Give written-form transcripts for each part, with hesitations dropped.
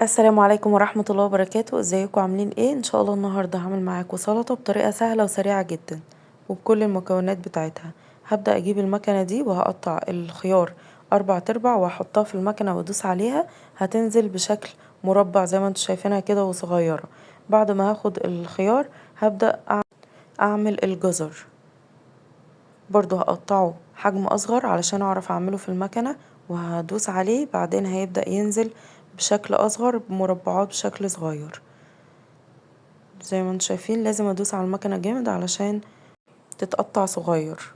السلام عليكم ورحمة الله وبركاته. ازيكم عاملين ايه؟ ان شاء الله النهاردة هعمل معاكم سلطة بطريقة سهلة وسريعة جدا وبكل المكونات بتاعتها. هبدأ اجيب المكنة دي وهقطع الخيار 4 ارباع وهحطها في المكنة وادوس عليها، هتنزل بشكل مربع زي ما انتم شايفينها كده وصغيرة. بعد ما هاخد الخيار هبدأ اعمل الجزر، برضو هقطعه حجم اصغر علشان اعرف اعمله في المكنة، وهدوس عليه بعدين هيبدأ ينزل بشكل اصغر بمربعات بشكل صغير زي ما انتم شايفين. لازم ادوس على المكنة جامد علشان تتقطع صغير.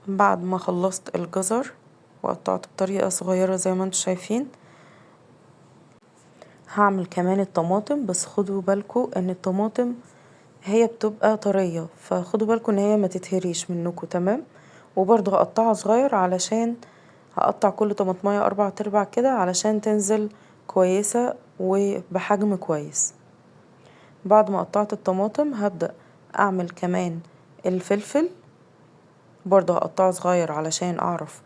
بعد ما خلصت الجزر وقطعته بطريقة صغيرة زي ما انتم شايفين، هعمل كمان الطماطم. بس خدوا بالكم ان الطماطم هي بتبقى طرية، فخدوا بالكم ان هي ما تتهريش منكم، تمام؟ وبرضو هقطعها صغير علشان هقطع كل طماطمايه 4 ارباع كده علشان تنزل كويسة وبحجم كويس. بعد ما قطعت الطماطم هبدأ اعمل كمان الفلفل، برضو هقطعه صغير علشان اعرف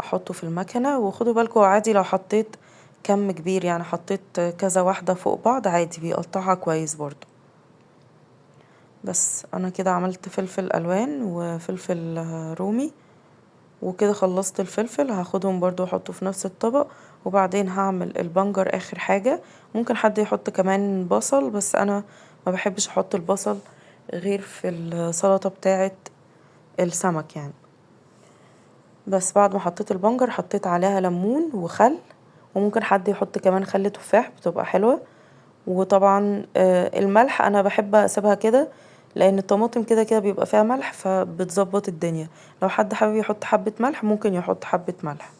احطه في المكنة. وخدوا بالكم عادي لو حطيت كم كبير، يعني حطيت كذا واحدة فوق بعض عادي بيقطعها كويس برضو. بس انا كده عملت فلفل الوان وفلفل رومي وكده خلصت الفلفل. هاخدهم برضو احطه في نفس الطبق، وبعدين هعمل البنجر اخر حاجة. ممكن حد يحط كمان بصل، بس انا ما بحبش احط البصل غير في السلطة بتاعة السمك يعني. بس بعد ما حطيت البنجر حطيت عليها ليمون وخل، وممكن حد يحط كمان خل تفاح بتبقى حلوة. وطبعا الملح انا بحب اسيبها كده لان الطماطم كده كده بيبقى فيها ملح، فبتظبط الدنيا. لو حد حابب يحط حبة ملح ممكن يحط حبة ملح.